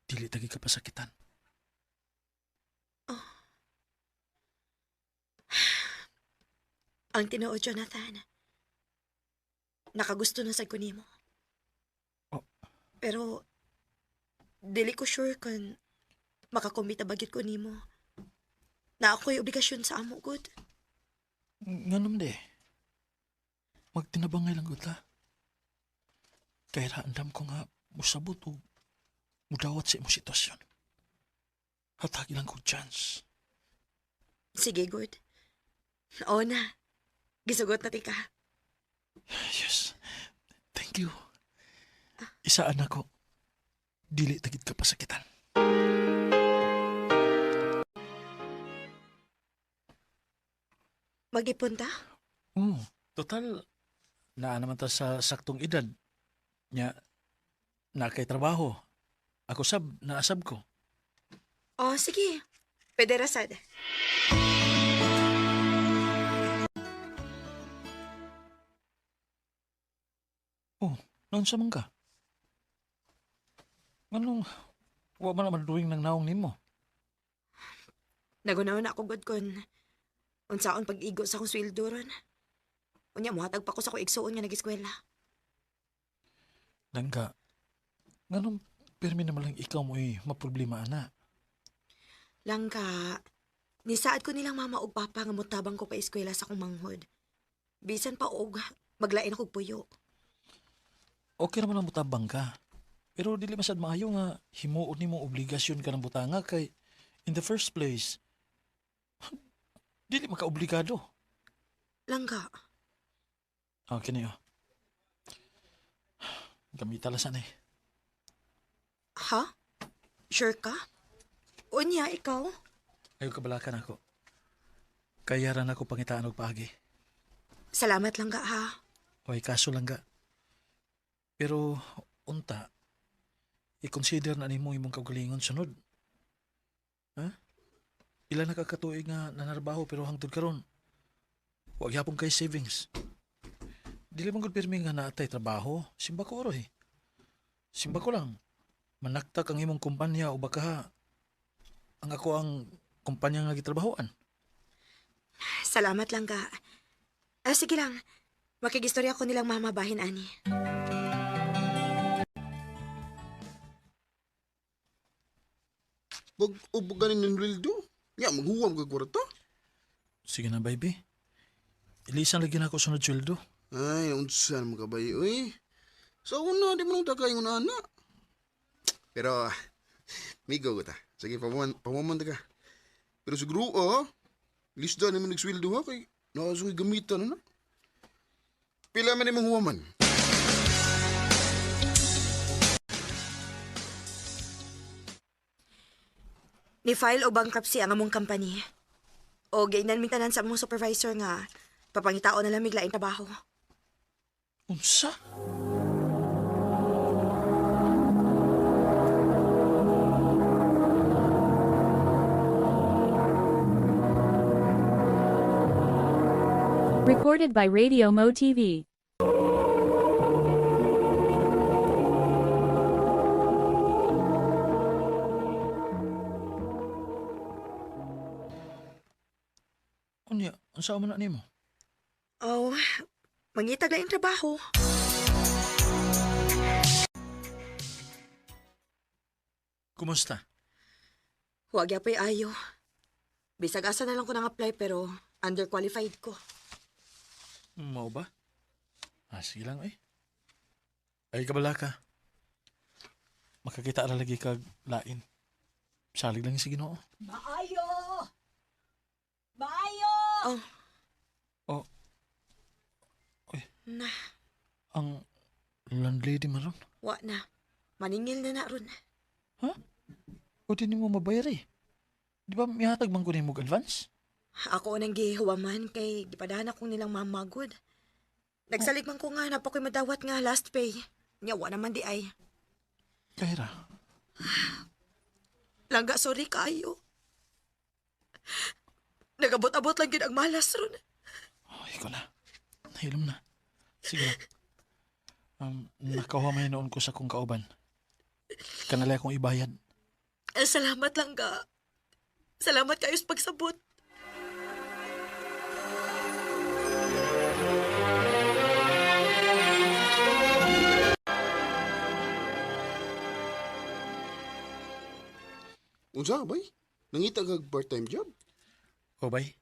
Dili tagi ka pasakitan. Ang tinuod, Jonathan. Nakagusto na sad ko nimo. Oh. Pero, dili ko sure kung makakumita ba gyud ko nimo. Na ako'y obligasyon sa amo, good. Nganom de. Magtinabangay lang gud ta. Kaya andam ko nga musabot o mudawat sa imong sitwasyon. Hatagi lang ko chance. Sige, good. Oo na. Gisugot na tika. Yes. Thank you. Isaan ako. Dili tagid ka pasakitan. Mag-ipon ta? Oh, total naa naman ta sa saktong edad. Nya na kay trabaho. Ako sab, naasab ko. Oh, sige. Pwede ra sad. Oh, naunsa man ka? Nganong wa man naman duwing ng naong nimo? Nagunaw na ako gud kun unsaon pag-igo sa akong sweldo ron. Unya mohatag pa ko sa akong igsuon nga nag-eskwela. Langga, nganong pirmi naman lang ikaw mo'y maproblema ana? Langka, nisaad ko nilang mama ug papa nga motabang ko pa eskwela sa akong manghod. Bisan pa og maglain ako og puyo. Okay naman ang mutabang ka. Pero dili masad maayo nga himuon nimo obligasyon ka ng butanga kay in the first place dili makaobligado. Langka, Ah, kini oh. Gamita lang sana eh. ha? Sure ka? Unya, ikaw? Ayaw kabalakan ako. Kaya ran ako pangitaan og paagi. Salamat langga ha. Way kaso lang ga. Pero unta i-consider na nimo imong kaugalingon sunod. Ha? Ila na ka katuig nga nanarbaho pero hangtod karon wa gyapon kay savings. Dili man gud pirmi nga naatay trabaho, simba ko oro eh. Simba ko lang. Manaktak ang imong kumpanya o baka ang ako ang kumpanya nga gitrabahoan. Salamat langga. Ah, sige lang. Makigistorya ko nilang mama bahin ani. Wag ubo ganin ng Rildo. Nga, maghuwam ka kwarta. Sige na, baby. Ilisan lagi na ako sunod sweldo. Ay, unsa naman ka bay, uy. Sa una, di mo nang tagay ng ana. Pero, migo ko ta. Sige, pamuman ta ka. Pero siguro, ah, lista naman nagsweldo ha, kay nakasoy gamitan na na. Pila man imong huwaman. Ni-file o bankruptcy ang among company. O gainan mintanan sa among supervisor nga papangitao na lang miglaing trabaho. Unsa? Recorded by Radio Mo TV. Unya, unsa man na nimo? Oh, mangitag laing trabaho. Kumusta? Huwag yapay ayo. Bisag asa na lang ko nang apply pero underqualified ko. Mao ba? Ah, sige lang eh. Ay, kabala ka. Makakita ra lagi kag lain. Salig lang si Ginoo. Maayo! Maayo! Oh, Oh. Uy, na, ang landlady man ron. wa na. Maningil na na ron. Ha? O di nimo mabayar eh. Di ba mihatag man ko nimo og advance? Ako nang gihuwaman kay gipadahan akong nilang mamagod. Nagsalig man ko nga na pa ko'y madawat nga last pay. Nya wa naman di ay. Kaira. Langga, sorry kaayo. Nagabot-abot lang gid ang malas ron. Oh, ikaw na. Nahilom na. Sige lang. Nakahuha may noon ko sa kong kauban. Kanalay akong ibayad. Eh, salamat langga. Salamat kayo sa pagsabot. Unsa, bay? Nangita kag part-time job? O bay,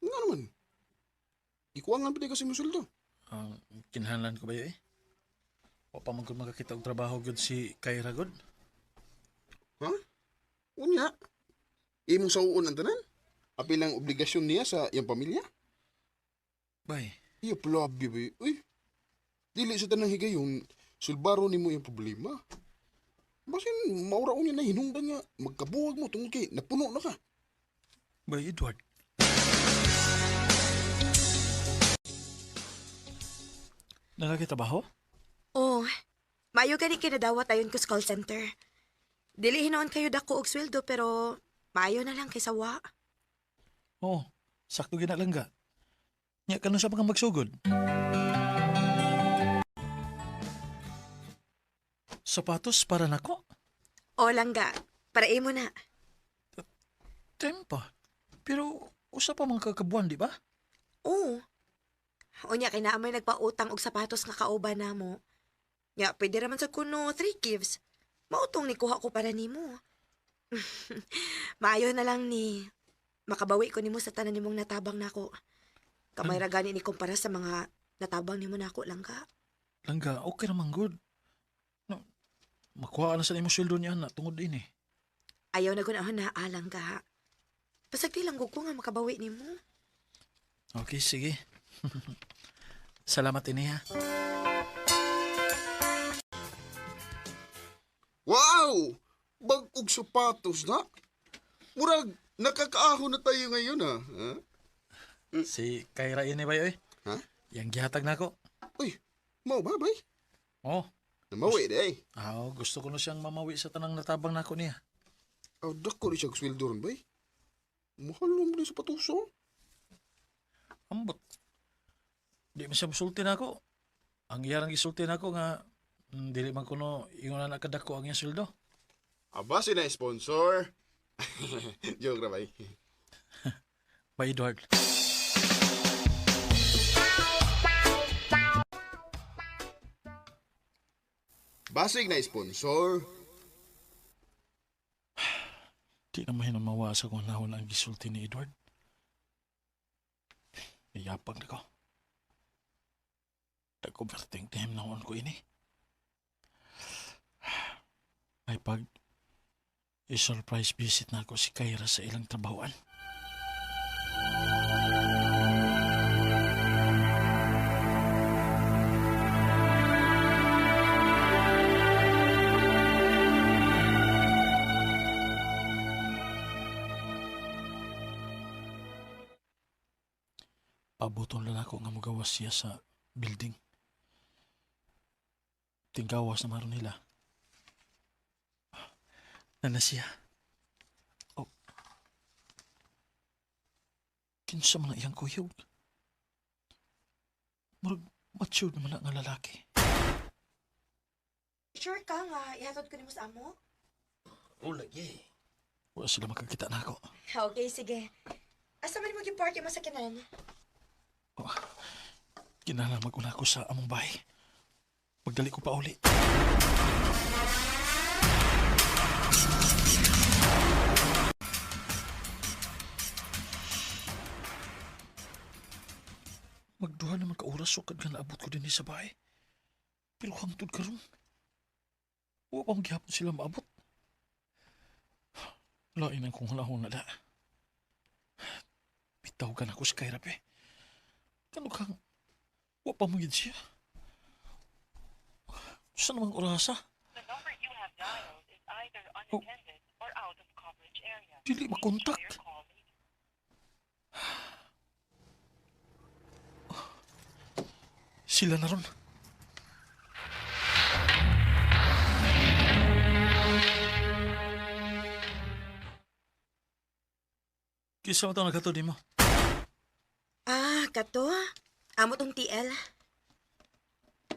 Nga naman. Ikuangan pa di kasi mo sweldo. ang kinahanglan ko ba eh? Wa pa man gud makakita og trabaho gud si Kyra gud. Ha? Unya. Imong sauon ang tanan? Apil ang obligasyon niya sa iyang pamilya? Bay, Iya, palabi ba? Uy, dili sa tanang higayon, sulbaro nimo yung problema. Basin, maura unya na hinungdan nga, magkabuwag mo tungod kay napuno na ka. bay Edward. Nalagi trabaho? Oh, maayo gani kinadawat ayon ko sa call center. Dili hinoon kayo dako og sweldo pero maayo na lang kaysa wa. Oo, sakto gina lang ga. Nya kanu sa mga magsugod? Sapatos para nako? O langga, para imo na. Tempa. Pero usa pa man kakabuan, di ba? Oo. Unya kay naa may nagpautang og sapatos nga kauban namo. Nya pwede ra man sa kuno three gifts. Mautong ni kuha ko para nimo. Maayo na lang ni makabawi ko nimo sa tanan nimong natabang nako. Kamay ra gani ni kumpara sa mga natabang nimo nako lang ka. Langga, okay naman good. No, makuha ka na sa imong sweldo niya na tungod din eh. Ayaw na gunahon na alang ka. Pasagdi lang gud ko nga makabawi nimo. Okay, sige. Salamat ini ha. Wow! Bag-og sapatos na? Murag, nakakaahon na tayo ngayon ha? Ha? Si Kyra ini ba eh? Ha? Yang gihatag nako. Uy, mau ba, bay? Oh, Namawi di ay. ah, gusto ko na siyang mamawi sa tanang natabang nako niya. Aw, dako rin siya sweldo ron, bay. Mahal naman din sapatos, oh. Ambot. Di man siya musulti nako. Ang iyarang gisulti nako nga dili man kuno ingon na nakadako ang iyang sweldo. Aba, sina sponsor. Joke ra, bay. Bye, Edward. Basig na sponsor. Di na mahinamawa sa kung nahon ang gisulti ni Edward. Iyapag na ko. Nag-overthink na himnaon ko ini. Ay pag i-surprise visit na ako si Kyra sa ilang trabahoan. Pabuton lang ako nga mugawas siya sa building. Tinggawas na maron nila. Nana siya. Oh. Kinsa man ang iyang kuyog. Murag matured naman na nga lalaki. Sure ka nga, ihatod ko nimo sa amo? Oh, lagi. Wala sila makakita na ako. Okay, sige. Asa man mo gi-park yung masakyanan? Oh, kinahanglan mag-una ko sa among bahay. Magdali ko pa uli. Magduha naman ka oras sukad nga naabot ko din sa bahay. Pero hangtod karon, wa pa gihapon sila maabot. Lain ang kung halahon na da. Bitaw ka na ko sa Kyra, pe. Kano kang wa pa mo siya? Saan namang orasa? Oh, dili makontak. Sila na ron. Kisa mo ito nagkatod mo? Ah, kato. Amo tong TL.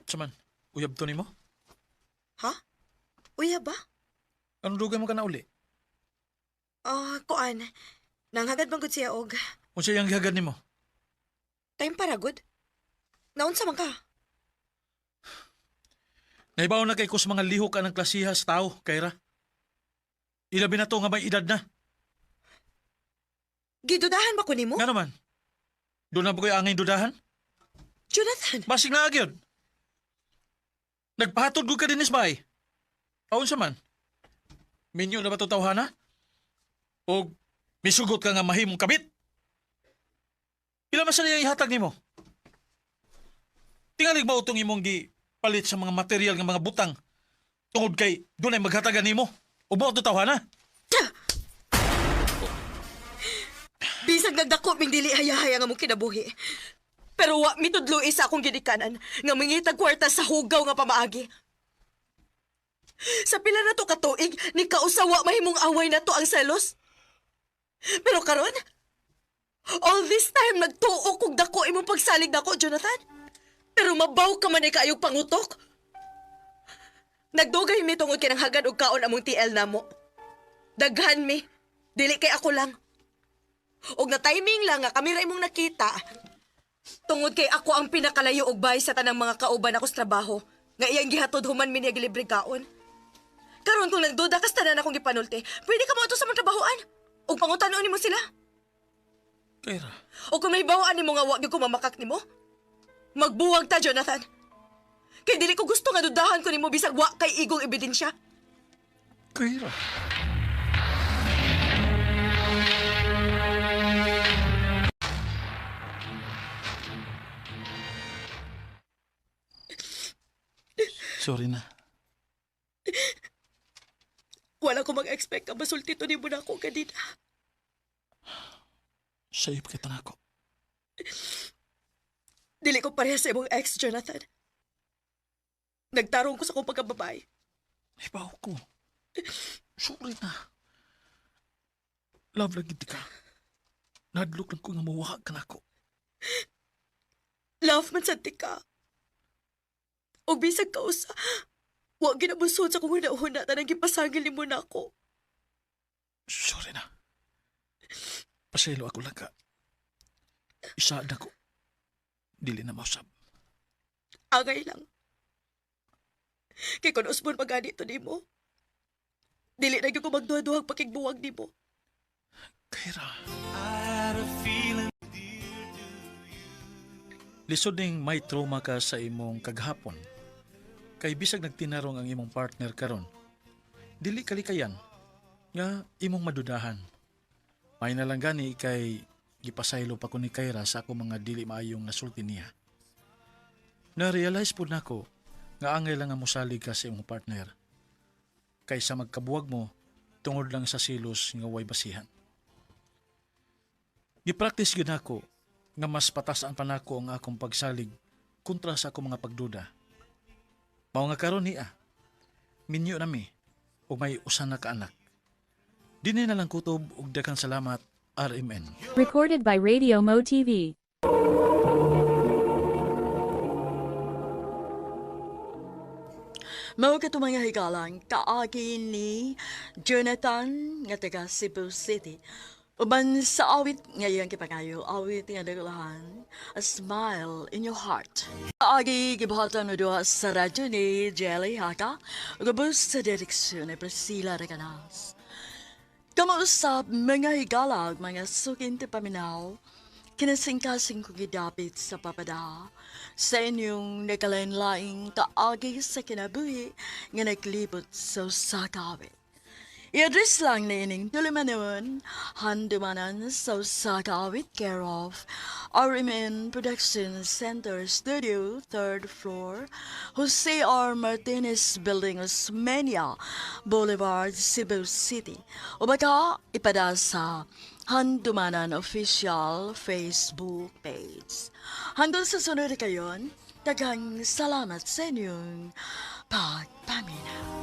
Saman, uyab to nimo? Ha? Uyab ba? Anong dugay mo ka na uli? Ah, kuan. Nanghagad bang gud siya og Unsa iyang gihagad nimo? time para gud. Naunsa man ka? Naibaw na kay ko sa mga lihok ka ng klasiha sa tao, Kyra. Ilabi na to nga may edad na. Gidudahan ba ko nimo? Nga naman. Doon na ba ko'y angay dudahan? Jonathan, Basig na agyod. Nagpahatod ko ka din bay. Aon sa man? Minyo na ba ito tawhana? O misugot ka nga mahimong kabit? Pila man sa niyang ihatag nimo? Tingalig ba utong imong gi palit sa mga material nga mga butang tungod kay dunay maghatagan nimo? O ba ito tawhana? Bisag nagdako ming dili hayahaya nga mong kinabuhi. Pero wa mitudlo sa akong ginikanan nga mangitag kwarta sa hugaw nga pamaagi. Sa pila na to katuig, ni kausawa mahimong away na to ang selos. Pero karon, all this time nagtuo kog dako imong pagsalig nako, Jonathan. Pero mabaw ka man ay kaayog pangutok. Nagdugay mi tungod kay nanghagan og kaon among TL namo. Daghan mi, dili kay ako lang. Og na timing lang nga kami ra imong nakita. Tungod kay ako ang pinakalayo og bay sa tanang mga kauban ako sa trabaho nga iyang gihatod human mi niya gilibre kaon. Karon kung nagduda kas tanan akong gipanulti, pwede ka mo ato sa mga trabahoan. Ug pangutan-on nimo sila. Kyra, O kung may bawaan nimo nga wa gyud ko mamakak nimo, magbuwag ta, Jonathan. Kay dili ko gusto nga dudahan ko nimo bisag wa kay igong ebidensya. Kyra. Sorry na. Wala ko mag-expect nga masulti to nimo na ako kanina. Sayop kita na ako. Dili ko pareha sa imong ex, Jonathan. Nagtarong ko sa akong pagkababae. Ibaw ko. Sorry na. Love lagi ka. Nadlok lang ko nga mawaha ka na ako. Love man sad ka. O bisag ka usa, wa ginabusod sa kong huna-huna tanang gipasangil nimo na ako. Sorry na. Pasaylo ako lang ka. Isa na ko. Dili na mausab. Angay lang. Kay kung usbon pa gani to nimo, dili na gyud ko magduha-duhag pakigbuwag nimo. Kyra. Lisod ning may trauma ka sa imong kaghapon. Kay bisag nagtinarong ang imong partner karon, dili kalikayan nga imong madudahan. May na lang gani kay gipasaylo pa ko ni Kyra sa ako mga dili maayong nasulti niya. Na-realize pud nako nga angay lang nga mosalig ka sa imong partner. Kaysa magkabuwag mo tungod lang sa silos nga way basihan. Gipractice gyud nako nga mas patasan pa nako ang akong pagsalig kontra sa akong mga pagduda. Mao nga karon niya, minyo nami ug may usa na ka anak. Dinhi na lang kutob ug daghang salamat, RMN. Recorded by Radio Mo TV. Mao kato, mga higalang, kaagi ni Jonathan nga taga Cebu City. Uban sa awit ngayong kipangayo, awit nga nagulahan, "A Smile in Your Heart." Kaagi gibuhatan mo duha sa radyo ni Jelly Haka, ug sa direksyon ni Priscilla Recanas. Kamausap, mga higala, mga suking paminaw, kinasingkasing kong gidapit sa papada sa inyong nagkalain-laing kaagi sa kinabuhi nga naglibot sa usa ka awit. I-address lang na ining tulumanon, Handumanan sa usa ka awit, care of RMN Production Center Studio, third floor, Jose R. Martinez Building, Osmeña Boulevard, Cebu City. O baka ipada sa Handumanan Official Facebook page. Hanggang sa sunod kayon, daghang salamat sa inyong pagpaminaw.